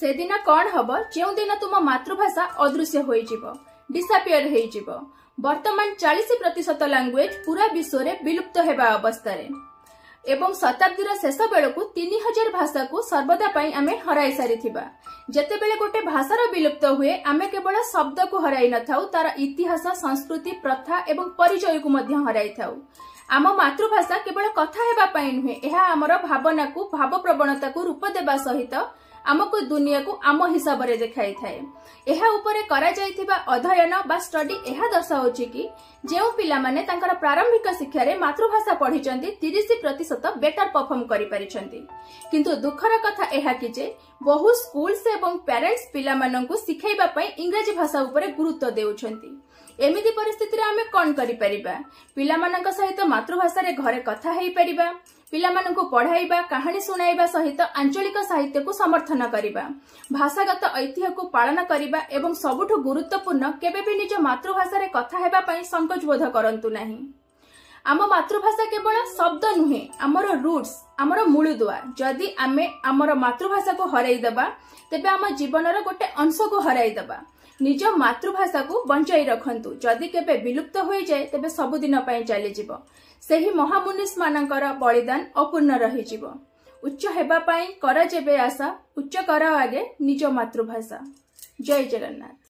ସେଦିନ କ'ଣ ହବ ଯେଉଁଦିନ ତୁମ ମାତୃଭାଷା ଅଦୃଶ୍ୟ ହୋଇଯିବ, ଡିସାପିୟର ହେଇଯିବ? ବର୍ତ୍ତମାନ 40% ଲାଙ୍ଗୁଏଜ ପୁରା ବିଶ୍ୱରେ ବିଲୁପ୍ତ ହେବା ଅବସ୍ଥାରେ ଏବଂ ଶତାବ୍ଦୀର ଶେଷ ବେଳକୁ 3000 ଭାଷାକୁ ସର୍ବଦା ପାଇଁ ଆମେ ହରାଇ ସାରିଥିବା। ଯେତେବେଳେ ଗୋଟେ ଭାଷାର ବିଲୁପ୍ତ ହୁଏ, ଆମେ କେବଳ ଶବ୍ଦକୁ ହରାଇ ନଥାଉ, ତାର ଇତିହାସ, ସଂସ୍କୃତି, ପ୍ରଥା ଏବଂ ପରିଚୟକୁ ମଧ୍ୟ ହରାଇଥାଉ। ଆମ ମାତୃଭାଷା କେବଳ କଥା ହେବା ପାଇଁ ନୁହେଁ, ଏହା ଆମର ଭାବନାକୁ, ଭାବପ୍ରବଣତାକୁ ରୂପ ଦେବା ସହିତ ଆମକୁ ଦୁନିଆକୁ ଆମ ହିସାବରେ ଦେଖାଇଥାଏ। ଏହା ଉପରେ କରାଯାଇଥିବା ଅଧ୍ୟୟନ ବା ଷ୍ଟଡି ଏହା ଦର୍ଶାଉଛି କି ଯେଉଁ ପିଲାମାନେ ତାଙ୍କର ପ୍ରାରମ୍ଭିକ ଶିକ୍ଷାରେ ମାତୃଭାଷା ପଢିଛନ୍ତି, 30% ବେଟର ପରଫର୍ମ କରିପାରିଛନ୍ତି। କିନ୍ତୁ ଦୁଃଖର କଥା ଏହା କି ଯେ ବହୁ ସ୍କୁଲସ ଏବଂ ପ୍ୟାରେଣ୍ଟସ ପିଲାମାନଙ୍କୁ ଶିଖାଇବା ପାଇଁ ଇଂରାଜୀ ଭାଷା ଉପରେ ଗୁରୁତ୍ୱ ଦେଉଛନ୍ତି। ଏମିତି ପରିସ୍ଥିତିରେ ଆମେ କଣ କରିପାରିବା? ପିଲାମାନଙ୍କ ସହିତ ମାତୃଭାଷାରେ ଘରେ କଥା ହେଇପାରିବା, ପିଲାମାନଙ୍କୁ ପଢାଇବା, କାହାଣୀ ଶୁଣାଇବା ସହିତ ଆଞ୍ଚଳିକ ସାହିତ୍ୟକୁ ସମର୍ଥନ କରିବା, ଭାଷାଗତ ଐତିହ୍ୟକୁ ପାଳନ କରିବା ଏବଂ ସବୁଠୁ ଗୁରୁତ୍ୱପୂର୍ଣ୍ଣ, କେବେ ବି ନିଜ ମାତୃଭାଷାରେ କଥା ହେବା ପାଇଁ ସଂକୋଚ ବୋଧ କରନ୍ତୁ ନାହିଁ। ଆମ ମାତୃଭାଷା କେବଳ ଶବ୍ଦ ନୁହେଁ, ଆମର ରୁଟ୍ସ, ଆମର ମୂଳଦୁଆ। ଯଦି ଆମେ ଆମର ମାତୃଭାଷାକୁ ହରାଇଦେବା, ତେବେ ଆମ ଜୀବନର ଗୋଟେ ଅଂଶକୁ ହରାଇଦେବା। ନିଜ ମାତୃଭାଷାକୁ ବଞ୍ଚାଇ ରଖନ୍ତୁ। ଯଦି କେବେ ବିଲୁପ୍ତ ହୋଇଯାଏ, ତେବେ ସବୁଦିନ ପାଇଁ ଚାଲିଯିବ। ସେହି ମହାମୁନିଷ ମାନଙ୍କର ବଳିଦାନ ଅପୂର୍ଣ୍ଣ ରହିଯିବ। ଉଚ୍ଚ ହେବା ପାଇଁ କର ଯେବେ ଆଶା, ଉଚ୍ଚ କର ଆଗେ ନିଜ ମାତୃଭାଷା। ଜୟ ଜଗନ୍ନାଥ।